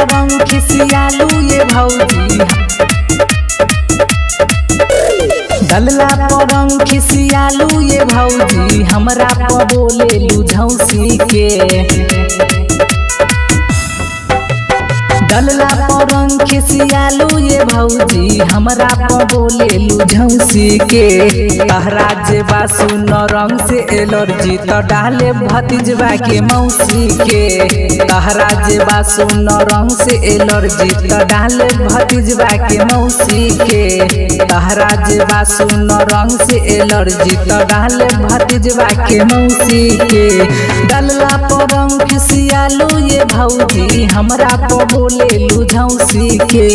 पर रंग खिसियालू ये भौजी। डलला पर रंग खिसियालू ये भौजी, हमरा पर बोलेलू झौसी के। डलला पर रंग खिसियालू ये भौजी, हमरा पर बोलेलू झौसी के। तहरा जेबा सुन रंग से एलर्जी त डाले भतीजवा के मौसी के। तहरा जेबा सुन रंग से एलर्जी त डाले भतीजवा के मौसी के। तहरा जेबा सुन रंग से एलर्जी त डाले भतीजवा के मौसी के। डलला पर रंग खिसियालू ये भौजी, हमरा पर बोलेलू झौसी के।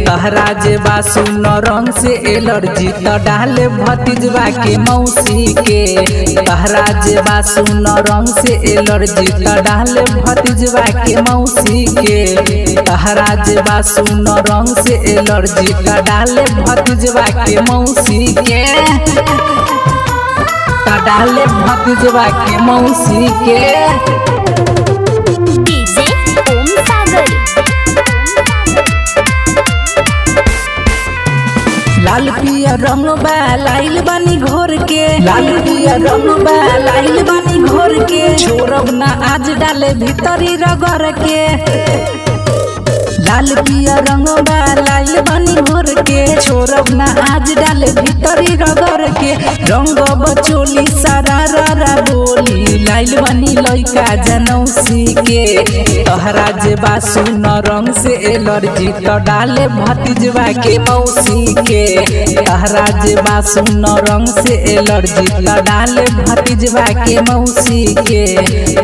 तहरा जेबा सुन रंग से एलर्जी त डाले भतीजवा के मौसी के। तहरा जेबा सुन रंग से एलर्जी त डाले भतीजवा के मौसी के। तहरा जेबा सुन रंग से एलर्जी त डाले भतीजवा के मौसी के। त डाले भतीजवा के मौसी के। डीजे ओम सागर। लाल पिया रंग बा लाइल बानी घोर के। लाल पिया रंग बा लाइल बानी घोर के। छोड़ब ना आज डाले भीतरी रगड़ के। लाल पिया रंग बा लाइल बानी घोर के। छोड़ब ना आज डाले भीतरी रगड़ के। रंग बचोली सारा रा बोली, लाइल बानी लइका जनौसी के। तोहरा जेबा सुन रंग से एलर्जी त डाले भतीजवा के मौसी के। तोहरा जेबा सुन रंग से एलर्जी त डाले भतीजवा के मौसी के।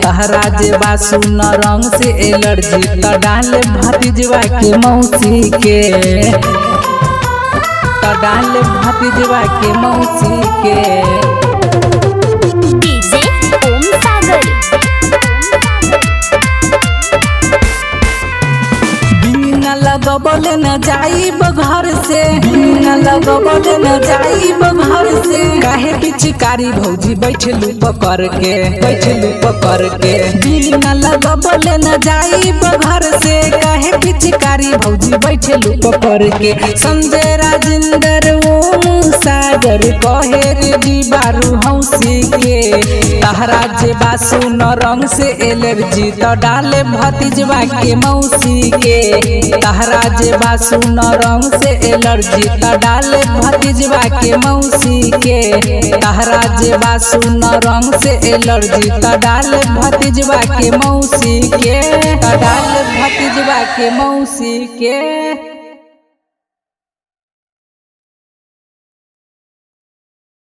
तोहरा जेबा सुन रंग से एलर्जी त डाले भतीजवा के मौसी के। त डाले भतीजवा के मौसी के। डीजे ओम सागर। बिना लगबले न जाइब घर से। बिना लगबले न जाइब घर से। काहे पिचकारी भौजी बैठलू पकड़ के, बैठलू पकड़ के। बिना लगबले न जाइब घर से। काहे पिचकारी भौजी बैठलू पकड़ के। संजय राजेंद्र ओम सागर कहे रे दीवारू हौसी के। तहरा जेबा सुन रंग से एलर्जी त डाले भतीजवा के मौसी के। तहरा जेबा सुन रंग से एलर्जी त डाले भतीजवा के मौसी के। तहरा जेबा सुन रंग से एलर्जी त डाले भतीजवा के मौसी के। त डाले भतीजवा के मौसी के।